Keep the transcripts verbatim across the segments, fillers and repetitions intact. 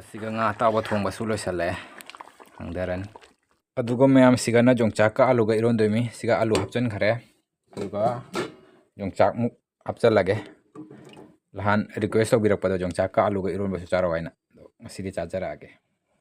ꯁꯤꯒ ꯉꯥ ꯑꯇꯥꯎꯕ ꯊꯣꯡꯕꯁꯨ ꯂꯣꯏꯁꯜꯂꯛꯑꯦ꯫ ꯍꯥꯡꯗꯔꯅꯤ꯫ ꯑꯗꯨꯒ ꯃꯌꯥꯝ, ꯁꯤꯒꯅ ꯌꯣꯡꯆꯥꯛꯀ ꯑꯂꯨꯒ ꯏꯔꯣꯟꯗꯣꯏꯃꯤ꯫ ꯁꯤꯒ ꯑꯂꯨ ꯍꯥꯞꯆꯤꯟꯈꯔꯦ꯫ ꯑꯗꯨꯒ ꯌꯣꯡꯆꯥꯛ ꯃꯨꯛ ꯍꯥꯞꯆꯜꯂꯒꯦ꯫ ꯅꯍꯥꯟ request ꯇꯧꯕꯤꯔꯛꯄꯗꯣ ꯌꯣꯡꯆꯥꯛꯀ ꯑꯂꯨꯒ ꯏꯔꯣꯟꯕꯁꯨ ꯆꯥꯔꯣ ꯍꯥꯏꯅ꯫ ꯑꯗꯣ ꯉꯁꯤꯗꯤ ꯆꯥꯖꯔꯛꯑꯒꯦ꯫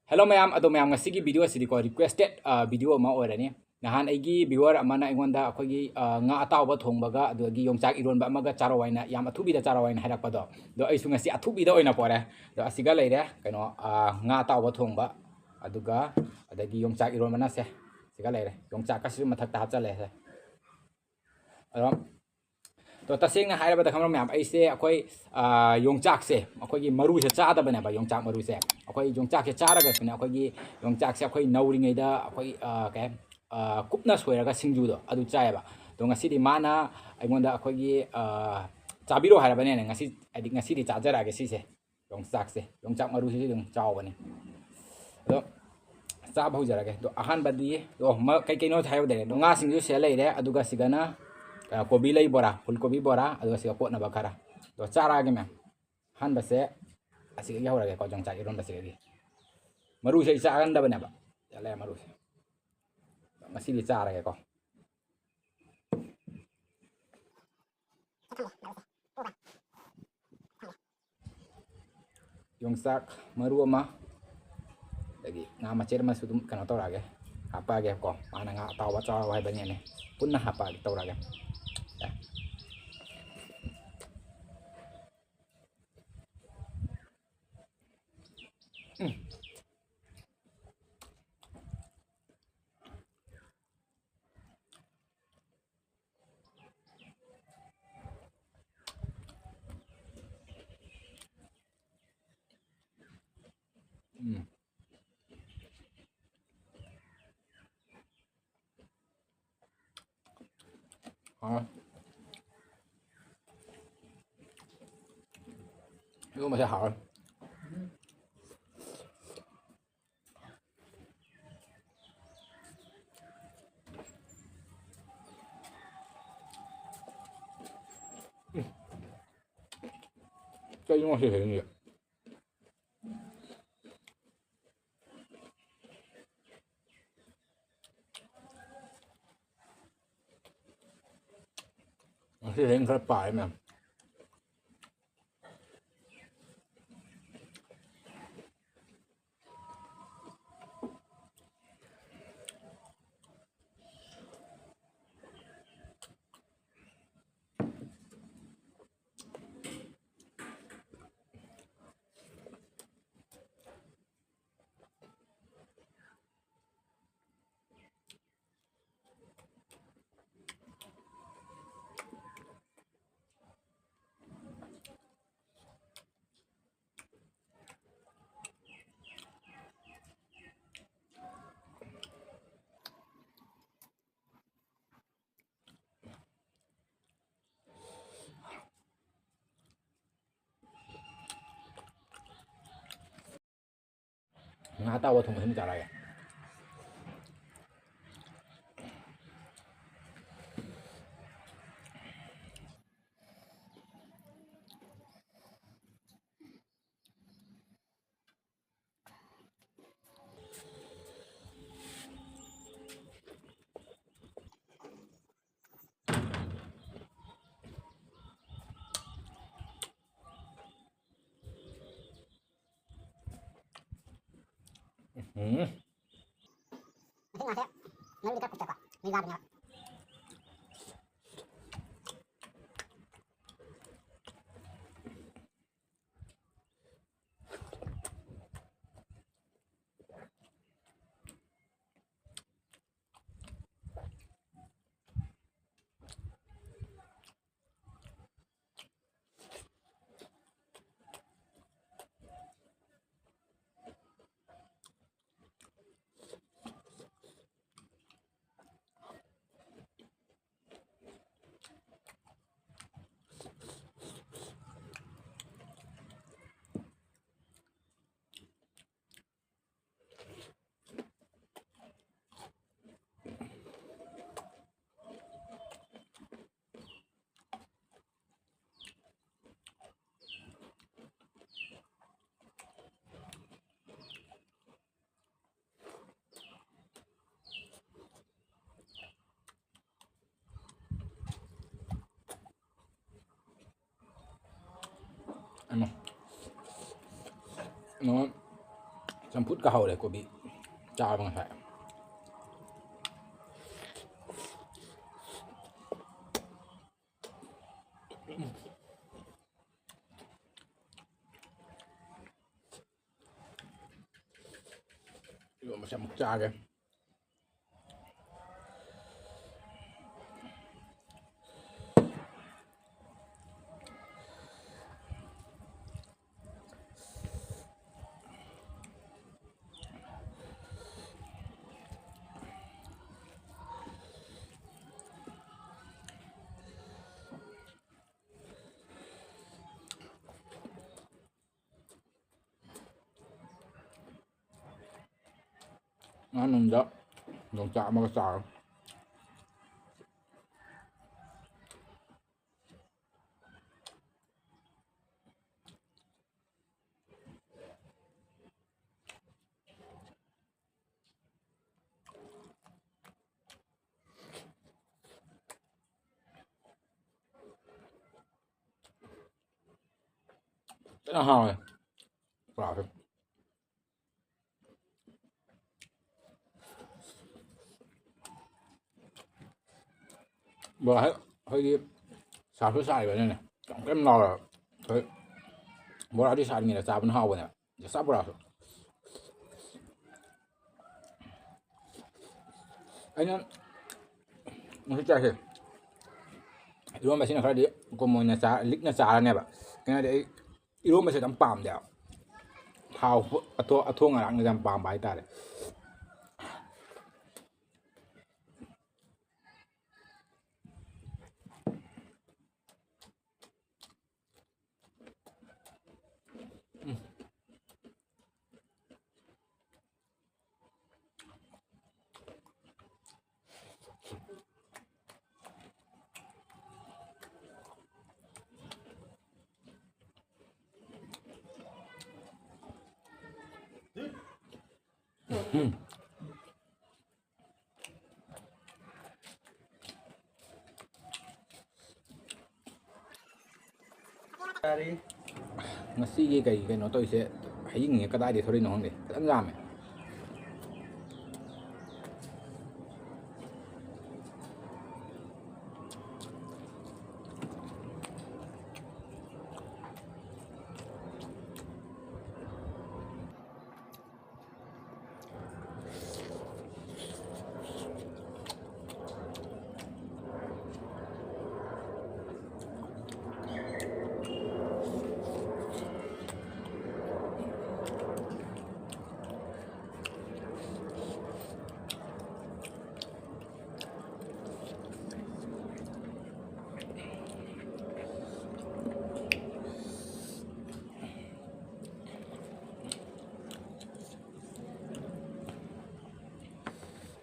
Hello ꯃꯌꯥꯝ, ꯑꯗꯣ ꯃꯌꯥꯝ, ꯉꯁꯤꯒꯤ video ꯑꯁꯤꯗꯤꯀꯣ, requested, ꯑ, video ꯑꯃ ꯑꯣꯏꯔꯅꯤ꯫ ꯅꯍꯥꯟ ꯑꯩꯒꯤ viewer ꯑꯃꯅ ꯑꯩꯉꯣꯟꯗ ꯑꯩꯈꯣꯏꯒꯤ, ꯑ, ꯉꯥ ꯑꯇꯥꯎꯕ ꯊꯣꯡꯕꯒ ꯑꯗꯨꯗꯒꯤ ꯌꯣꯡꯆꯥꯛ ꯏꯔꯣꯟꯕ ꯑꯃꯒ ꯆꯥꯔꯣ ꯍꯥꯏꯅ, ꯌꯥꯝ ꯑꯊꯨꯕꯤꯗ ꯆꯥꯔꯣ ꯍꯥꯏꯅ ꯍꯥꯏꯔꯛꯄꯗꯣ, ꯑꯗꯣ ꯑꯩꯁꯨ ꯉꯁꯤ ꯑꯊꯨꯕꯤꯗ ꯑꯣꯏꯅ ꯄꯣꯔꯦ꯫ ꯑꯗꯣ ꯑꯁꯤꯒ ꯂꯩꯔꯦ, ꯀꯩꯅꯣ, ꯑ, ꯉꯥ ꯑꯇꯥꯎꯕ ꯊꯣꯡꯕ, ꯑꯗꯨꯒ ꯑꯗꯒꯤ ꯌꯣꯡꯆꯥꯛ ꯏꯔꯣꯟꯕꯅ ꯁꯦ, ꯁꯤꯒ ꯂꯩꯔꯦ꯫ ꯌꯣꯡꯆꯥꯛꯀꯁꯤꯁꯨ ꯃꯊꯛꯇ ꯍꯥꯞꯆꯜꯂꯦ ꯁꯦ꯫ ꯑꯗꯣ, ꯑꯗꯣ ꯇꯁꯦꯡꯅ ꯍꯥꯏꯔꯕꯗ, ꯈꯪꯕ꯭ꯔꯥ ꯃꯌꯥꯝ, ꯑꯩꯁꯦ ꯑꯩꯈꯣꯏ, ꯑ, ꯌꯣꯡꯆꯥꯛꯁꯦ, ꯑꯩꯈꯣꯏꯒꯤ ꯃꯔꯨꯁꯦ ꯆꯥꯗꯕꯅꯦꯕ, ꯌꯣꯡꯆꯥꯛ ꯃꯔꯨꯁꯦ꯫ ꯑꯩꯈꯣꯏ ꯌꯣꯡꯆꯥꯛꯁꯦ ꯆꯥꯔꯒꯁꯨꯅꯦ, ꯑꯩꯈꯣꯏꯒꯤ ꯌꯣꯡꯆꯥꯛꯁꯦ ꯑꯩꯈꯣꯏ ꯅꯧꯔꯤꯉꯩꯗ ꯑꯩꯈꯣꯏ, ꯑ, ꯀꯩ ꯍꯥꯏ, ꯑ, ꯀꯨꯞꯅ ꯁꯣꯏꯔꯒ ꯁꯤꯡꯖꯨꯗꯣ ꯑꯗꯨ ꯆꯥꯏꯌꯦꯕ꯫ ꯑꯗꯣ ꯉꯁꯤꯗꯤ ꯃꯥꯅ ꯑꯩꯉꯣꯟꯗ ꯑꯩꯈꯣꯏꯒꯤ, ꯑ, ꯆꯥꯕꯤꯔꯣ ꯍꯥꯏꯔꯕꯅꯤꯅ, ꯉꯁꯤ, ꯍꯥꯏꯗꯤ ꯉꯁꯤꯗꯤ ꯆꯥꯖꯔꯛꯑꯒꯦ ꯁꯤꯁꯦ, ꯌꯣꯡꯆꯥꯛꯁꯦ, ꯌꯣꯡꯆꯥꯛ ꯃꯔꯨꯁꯤꯁꯨ ꯑꯗꯨꯝ ꯆꯥꯎꯕꯅꯤ꯫ ꯑꯗꯣ ꯆꯥꯕ ꯍꯧꯖꯔꯒꯦ꯫ ꯑꯗꯣ ꯑꯍꯥꯟꯕꯗꯤ, ꯑꯣ, ꯃ-, ꯀꯩ ꯀꯩꯅꯣ ꯍꯥꯏꯍꯧꯗꯔꯦ꯫ ꯑꯗꯣ ꯉꯥꯁꯤꯡꯁꯨ ꯁꯤꯗ ꯂꯩꯔꯦ, ꯑꯗꯨꯒ ꯁꯤꯗꯅ, ꯑ, ꯀꯣꯕꯤ ꯂꯩ ꯕꯣꯔꯥ, ꯐꯨꯜ ꯀꯣꯕꯤ ꯕꯣꯔꯥ, ꯑꯗꯨꯒ ꯁꯤꯒ ꯀꯣꯠꯅꯕ ꯈꯔ꯫ ꯑꯗꯣ ꯆꯥꯔꯛꯑꯒꯦ ꯃꯌꯥꯝ꯫ ꯑꯍꯥꯟꯕꯁꯦ ꯑꯁꯤꯗꯒꯤ ꯍꯧꯔꯒꯦꯀꯣ, ꯌꯣꯡꯆꯥꯛ ꯏꯔꯣꯟꯕꯁꯤꯗꯒꯤ꯫ ꯃꯔꯨꯁꯦ ꯑꯩ ꯆꯥꯒꯟꯗꯕꯅꯦꯕ꯫ ꯌꯥꯜꯂꯦ ꯃꯔꯨꯁꯦ꯫ ꯉꯁꯤꯗꯤ ꯆꯥꯔꯒꯦꯀꯣ꯫ ꯌꯣꯡꯆꯥꯛ ꯃꯔꯨ ꯑꯃ, ꯑꯗꯒꯤ ꯉꯥ ꯃꯆꯦꯠ ꯑꯃꯁꯨ ꯑꯗꯨꯝ ꯀꯩꯅꯣ ꯇꯧꯔꯛꯑꯒꯦ, ꯍꯥꯞꯄꯛꯑꯒꯦꯀꯣ꯫ ꯃꯥꯅ ꯉꯥ ꯑꯇꯥꯎꯕ ꯆꯥꯎ ꯍꯥꯏꯕꯅꯤꯅꯦ, ꯄꯨꯟꯅ ꯍꯥꯞꯄꯛꯑꯒꯦ, ꯇꯧꯔꯛꯑꯒꯦ꯫ ꯎꯝ꯫ ꯎꯝ꯫ ꯍꯥꯎꯔꯦ꯫ ꯏꯔꯣꯟꯕꯁꯦ ꯍꯥꯎꯔꯦ꯫ ꯎꯝ꯫ ꯀꯩꯅꯣ ꯉꯁꯤ ꯍꯌꯦꯡꯁꯦ? ꯉꯁꯤꯗꯤ ꯑꯩꯅ ꯈꯔ ꯄꯥꯔꯦ ꯃꯌꯥꯝ꯫ ꯉꯥ ꯑꯇꯥꯎꯕ ꯊꯣꯡꯕ ꯁꯨꯝ ꯆꯥꯔꯛꯑꯒꯦ꯫ ꯎꯝ꯫ ꯃꯁꯤ ꯉꯥꯁꯦ ꯃꯔꯨꯗꯤ ꯈꯔ ꯀꯨꯞꯊꯩꯀꯣ, ꯃꯤ ꯂꯥꯕꯅꯦꯕ꯫ ꯅꯣ, ꯆꯝꯐꯨꯠꯀ ꯍꯧꯔꯦ ꯀꯣꯕꯤ ꯆꯥꯕ ꯉꯁꯥꯏ꯫ ꯏꯔꯣꯟꯕꯁꯦ ꯑꯃꯨꯛ ꯆꯥꯒꯦ꯫ ꯃꯅꯨꯡꯗ ꯌꯣꯡꯆꯥꯛ ꯑꯃꯒ ꯆꯥꯔꯣ꯫ ꯐꯖꯅ ꯍꯥꯎꯋꯦ꯫ ꯄꯨꯔꯥ ꯕꯣꯔꯥ ꯍꯦꯛ ꯑꯩꯈꯣꯏꯒꯤ ꯁꯥꯁꯨ ꯁꯥꯔꯤꯕꯅꯤꯅꯦ ꯀ꯭ꯔꯦꯝ ꯀ꯭ꯔꯦꯝ ꯂꯥꯎꯔꯒ꯫ ꯑꯩꯈꯣꯏ ꯕꯣꯔꯥꯗꯤ ꯁꯥꯔꯤꯉꯩꯗ ꯆꯥꯕꯅ ꯍꯥꯎꯕꯅꯦꯕ꯫ ꯌꯣꯡꯆꯥꯛ ꯕꯣꯔꯥꯁꯨ꯫ ꯑꯩꯅ ꯉꯁꯤ ꯆꯥꯏꯁꯦ ꯏꯔꯣꯟꯕꯁꯤꯅ ꯈꯔꯗꯤ ꯀꯣꯝ ꯑꯣꯏꯅ ꯆꯥ-, ꯂꯤꯛꯅ ꯆꯥꯔꯅꯦꯕ꯫ ꯀꯩꯅꯣꯗꯤ ꯑꯩ ꯏꯔꯣꯟꯕꯁꯦ ꯑꯗꯨꯝ ꯄꯥꯝꯗꯦꯕ꯫ ꯊꯥꯎ ꯑꯊꯣ-, ꯑꯊꯣꯡ ꯑꯔꯥꯛꯅ ꯌꯥꯝ ꯄꯥꯝꯕ ꯍꯥꯏꯇꯥꯔꯦ꯫ ꯉꯁꯤꯒꯤ ꯀꯩ ꯀꯩꯅꯣ ꯇꯧꯔꯤꯁꯦ, ꯍꯌꯤꯡꯁꯦ ꯀꯗꯥꯏꯗꯒꯤ ꯊꯣꯔꯛꯏꯅꯣ ꯈꯪꯗꯦ, ꯐꯖꯅ ꯌꯥꯝꯃꯦ꯫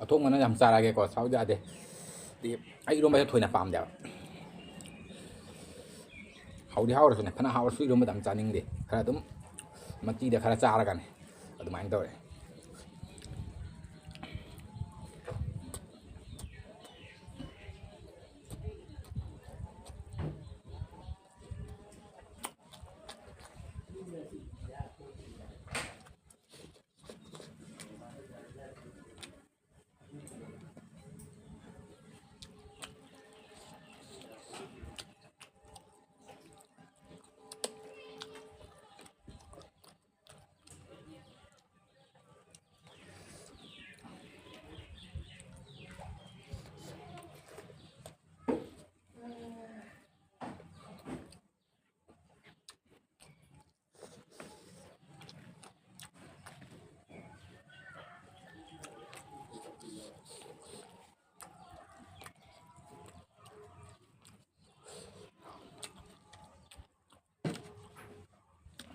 ꯑꯊꯣꯡꯕꯅ ꯌꯥꯝ ꯆꯥꯔꯒꯦꯀꯣ, ꯁꯥꯎꯗ ꯌꯥꯗꯦ꯫ ꯑꯗꯤ ꯑꯩ ꯏꯔꯣꯝꯕꯁꯦ ꯊꯣꯏꯅ ꯄꯥꯝꯗꯦꯕ꯫ ꯍꯥꯎꯗꯤ ꯍꯥꯎꯔꯁꯨꯅꯦ, ꯐꯅ ꯍꯥꯎꯔꯁꯨ ꯏꯔꯣꯝꯕꯗ ꯌꯥꯝ ꯆꯥꯅꯤꯡꯗꯦ꯫ ꯈꯔ ꯑꯗꯨꯝ ꯃꯆꯤꯗ ꯈꯔ ꯆꯥꯔꯒꯅꯦ ꯑꯗꯨꯃꯥꯏꯅ ꯇꯧꯔꯦ꯫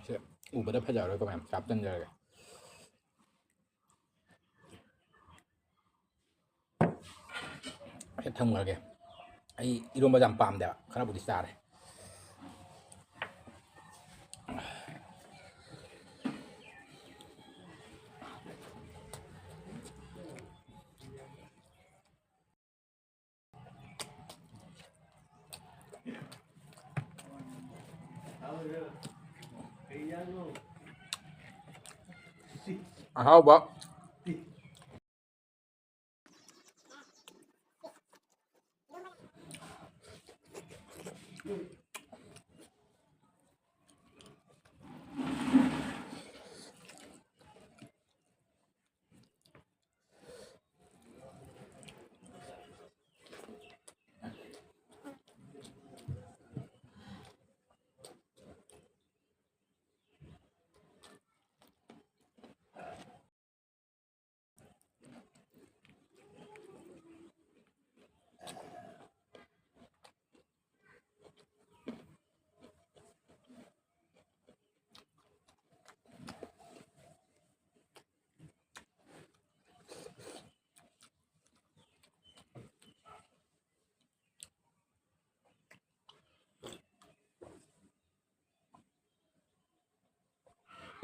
ꯁꯦ ꯎꯕꯗ ꯐꯖꯔꯣꯏꯀꯣ ꯃꯌꯥꯝ, ꯆꯥꯞ ꯆꯟꯖꯔꯒꯦ꯫ ꯁꯦ ꯊꯝꯈ꯭ꯔꯒꯦ꯫ ꯑꯩ ꯏꯔꯣꯝꯕ ꯌꯥꯝ ꯄꯥꯝꯗꯦꯕ, ꯈꯔꯕꯨꯗꯤ ꯆꯥꯔꯦ꯫ ꯑꯍꯥꯎꯕ꯫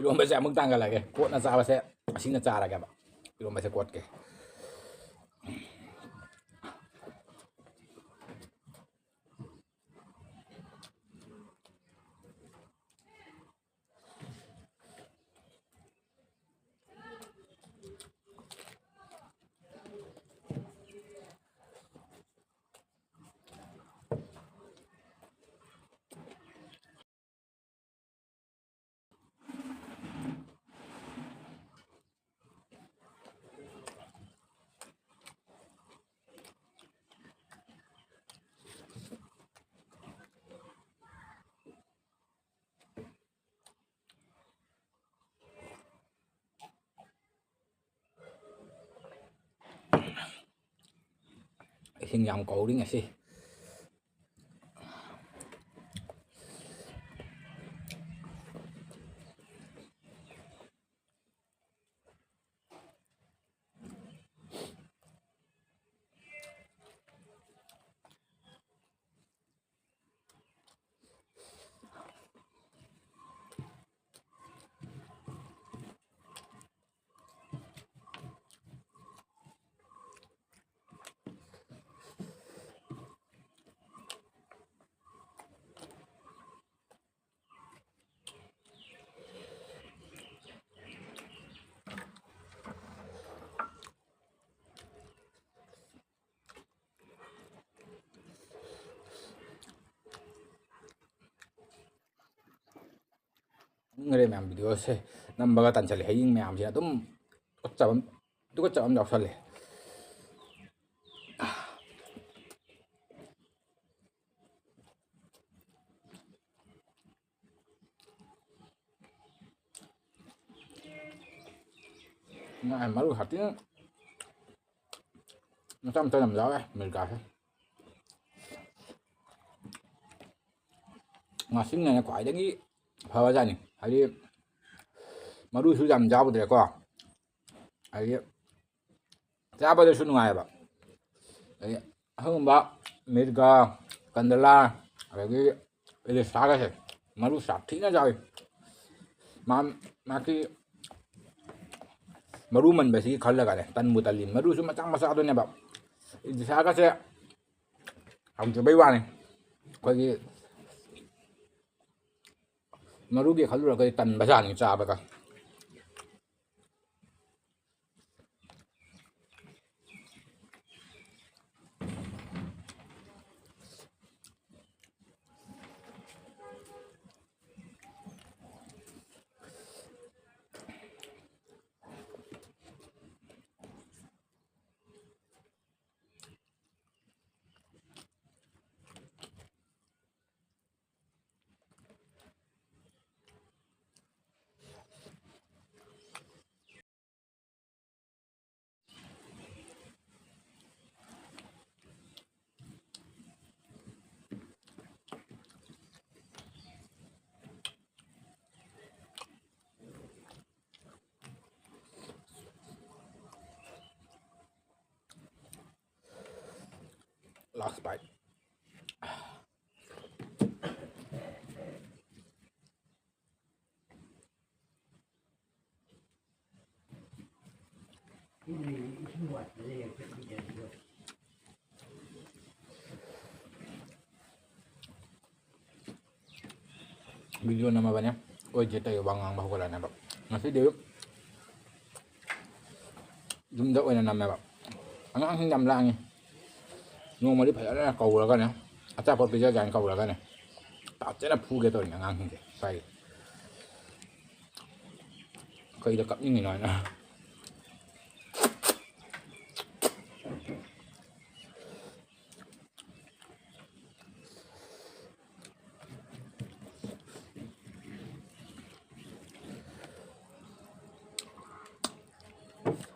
ꯏꯔꯣꯝꯕꯁꯦ ꯑꯃꯨꯛ ꯊꯥꯡꯒꯠꯂꯒꯦ꯫ ꯀꯣꯠꯅ ꯆꯥꯕꯁꯦ ꯑꯁꯤꯅ ꯆꯥꯔꯒꯦꯕ꯫ ꯏꯔꯣꯝꯕꯁꯦ ꯀꯣꯠꯀꯦ꯫ ꯏꯁꯤꯡ ꯌꯥꯝ ꯀꯧꯔꯤ ꯉꯁꯤ꯫ ꯈꯪꯈ꯭ꯔꯦ ꯃꯌꯥꯝ, ꯚꯤꯗꯤꯑꯣꯁꯦ ꯅꯝꯕꯒ ꯇꯟꯁꯜꯂꯦ꯫ ꯍꯌꯤꯡ ꯃꯌꯥꯝꯁꯤꯅ ꯑꯗꯨꯝ ꯇꯨꯀꯠꯆꯕ, ꯇꯨꯀꯠꯆꯕ ꯑꯃ ꯌꯥꯎꯁꯜꯂꯦ꯫ ꯉꯥ ꯃꯔꯨ ꯁꯥꯊꯤꯅ ꯃꯆꯥ ꯃꯆꯥ ꯌꯥꯝ ꯌꯥꯎꯋꯦ ꯃꯤꯔꯒꯥꯁꯦ꯫ ꯉꯥꯁꯤꯡꯅꯅꯦ ꯈ꯭ꯋꯥꯏꯗꯒꯤ ꯐꯕꯖꯥꯠꯅꯤ꯫ ꯍꯥꯏꯗꯤ ꯃꯔꯨꯁꯨ ꯌꯥꯝ ꯌꯥꯎꯗ꯭ꯔꯦꯀꯣ꯫ ꯍꯥꯏꯗꯤ ꯆꯥꯕꯗꯁꯨ ꯅꯨꯡꯉꯥꯏꯕ꯫ ꯍꯥꯏꯗꯤ ꯑꯁꯤꯒꯨꯝꯕ ꯃꯤꯔꯒꯥ, ꯀꯟꯗꯂꯥ, ꯑꯗꯒꯤ ꯏꯂꯤꯁꯥꯒꯁꯦ ꯃꯔꯨ ꯁꯥꯊꯤꯅ ꯆꯥꯎꯏ꯫ ꯃꯥ-, ꯃꯥꯒꯤ ꯃꯔꯨ ꯃꯟꯕꯁꯤꯒꯤ ꯈꯜꯂꯒꯅꯦ ꯇꯟꯕꯨ ꯇꯜꯂꯤ꯫ ꯃꯔꯨꯁꯨ ꯃꯆꯥ ꯃꯆꯥꯗꯨꯅꯦꯕ꯫ ꯏꯂꯤꯁꯥꯒꯁꯦ ꯍꯥꯎꯖꯕꯩ ꯋꯥꯅꯤ꯫ ꯑꯩꯈꯣꯏꯒꯤ ꯃꯔꯨꯒꯤ ꯈꯜꯂꯨꯔꯒꯗꯤ ꯇꯟꯕꯖꯥꯠꯅꯤ ꯆꯥꯕꯗ꯫ Last bite. ꯚꯤꯗꯤꯑꯣ ꯅꯝꯃꯕꯅꯦ, ꯑꯣꯏꯗꯦ ꯇꯧꯔꯤ ꯋꯥ ꯉꯥꯡꯕ ꯍꯧꯒꯠꯂꯛꯑꯅꯦꯕ꯫ ꯉꯁꯤꯗꯤ ꯌꯨꯝꯗ ꯑꯣꯏꯅ ꯅꯝꯃꯦꯕ꯫ ꯑꯉꯥꯡꯁꯤꯡ ꯌꯥꯝ ꯂꯥꯡꯉꯤ꯫ ꯅꯣꯡꯃꯗꯤ ꯐꯖꯅ ꯀꯧꯔꯒꯅꯦ, ꯑꯆꯥꯄꯣꯠ ꯄꯤꯖꯒꯦ ꯍꯥꯏꯅ ꯀꯧꯔꯒꯅꯦ, ꯐꯖꯅ ꯐꯨꯒꯦ ꯇꯧꯔꯤꯅꯦ ꯑꯉꯥꯡꯁꯤꯡꯁꯦ ꯁ꯭ꯋꯥꯏꯒꯤ꯫ ꯀꯩꯗ ꯀꯞꯅꯤꯡꯉꯤꯅꯣ ꯍꯥꯏꯅ꯫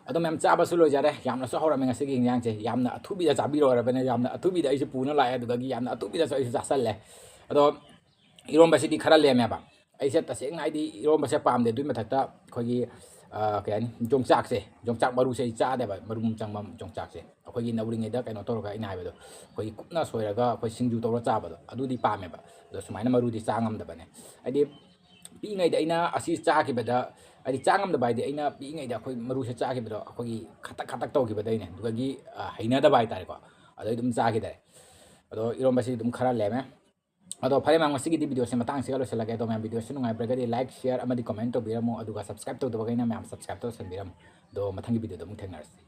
ꯑꯗꯣ ꯃꯌꯥꯝ, ꯆꯥꯕꯁꯨ ꯂꯣꯏꯖꯔꯦ꯫ ꯌꯥꯝꯅꯁꯨ ꯍꯧꯔꯝꯃꯦ ꯉꯁꯤꯒꯤ ꯏꯟꯖꯥꯡꯁꯦ꯫ ꯌꯥꯝꯅ ꯑꯊꯨꯕꯤꯗ ꯆꯥꯕꯤꯔꯣ ꯍꯥꯏꯔꯕꯅꯤꯅ ꯌꯥꯝꯅ ꯑꯊꯨꯕꯤꯗ ꯑꯩꯁꯨ ꯄꯨꯅ ꯂꯥꯛꯑꯦ, ꯑꯗꯨꯗꯒꯤ ꯌꯥꯝꯅ ꯑꯊꯨꯕꯤꯗꯁꯨ ꯑꯩꯁꯨ ꯆꯥꯁꯜꯂꯦ꯫ ꯑꯗꯣ ꯏꯔꯣꯝꯕꯁꯤꯗꯤ ꯈꯔ ꯂꯦꯝꯃꯦꯕ꯫ ꯑꯩꯁꯦ ꯇꯁꯦꯡꯅ ꯍꯥꯏꯗꯤ ꯏꯔꯣꯝꯕꯁꯦ ꯄꯥꯝꯗꯦ꯫ ꯑꯗꯨꯏ ꯃꯊꯛꯇ ꯑꯩꯈꯣꯏꯒꯤ, ꯑ, ꯀꯩ ꯍꯥꯏꯅꯤ, ꯌꯣꯡꯆꯥꯛꯁꯦ, ꯌꯣꯡꯆꯥꯛ ꯃꯔꯨꯁꯦ ꯑꯩ ꯆꯥꯗꯦꯕ, ꯃꯔꯨꯝ ꯆꯪꯕ ꯌꯣꯡꯆꯥꯛꯁꯦ꯫ ꯑꯩꯈꯣꯏꯒꯤ ꯅꯧꯔꯤꯉꯩꯗ ꯀꯩꯅꯣ ꯇꯧꯔꯒ ꯑꯩꯅ ꯍꯥꯏꯕꯗꯣ, ꯑꯩꯈꯣꯏꯒꯤ ꯀꯨꯞꯅ ꯁꯣꯏꯔꯒ ꯑꯩꯈꯣꯏ ꯁꯤꯡꯖꯨ ꯇꯧꯔ ꯆꯥꯕꯗꯣ, ꯑꯗꯨꯗꯤ ꯄꯥꯝꯃꯦꯕ꯫ ꯑꯗꯣ ꯁꯨꯃꯥꯏꯅ ꯃꯔꯨꯗꯤ ꯆꯥ ꯉꯝꯗꯕꯅꯦ꯫ ꯍꯥꯏꯗꯤ ꯄꯤꯛꯏꯉꯩꯗ ꯑꯩꯅ ꯑꯁꯤ ꯆꯥꯈꯤꯕꯗ, ꯍꯥꯏꯗꯤ ꯆꯥ ꯉꯝꯗꯕ ꯍꯥꯏꯗꯤ ꯑꯩꯅ ꯄꯤꯛꯏꯉꯩꯗ ꯑꯩꯈꯣꯏ ꯃꯔꯨꯁꯦ ꯆꯥꯈꯤꯕꯗꯣ ꯑꯩꯈꯣꯏꯒꯤ ꯈꯇꯛ ꯈꯇꯛ ꯇꯧꯈꯤꯕꯗꯩꯅꯦ꯫ ꯑꯗꯨꯗꯒꯤ, ꯑ, ꯍꯩꯅꯗꯕ ꯍꯥꯏꯇꯥꯔꯦꯀꯣ꯫ ꯑꯗꯩ ꯑꯗꯨꯝ ꯆꯥꯈꯤꯗꯔꯦ꯫ ꯑꯗꯣ ꯏꯔꯣꯝꯕꯁꯤ ꯑꯗꯨꯝ ꯈꯔ ꯂꯦꯝꯃꯦ꯫ ꯑꯗꯣ ꯐꯔꯦ ꯃꯌꯥꯝ, ꯉꯁꯤꯒꯤꯗꯤ video ꯁꯦ ꯃꯇꯥꯡꯁꯤꯒ ꯂꯣꯏꯁꯤꯜꯂꯒꯦ꯫ ꯑꯗꯣ ꯃꯌꯥꯝ, video ꯁꯤ ꯅꯨꯡꯉꯥꯏꯕꯤꯔꯒꯗꯤ like, share ꯑꯃꯗꯤ comment ꯇꯧꯕꯤꯔꯝꯃꯣ꯫ ꯑꯗꯨꯒ subscribe ꯇꯧꯗꯕꯈꯩꯅ ꯃꯌꯥꯝ subscribe ꯇꯧꯁꯟꯕꯤꯔꯝꯃꯣ꯫ ꯑꯗꯣ ꯃꯊꯪꯒꯤ video ꯗ ꯑꯃꯨꯛ ꯊꯦꯡꯅꯔꯁꯤ꯫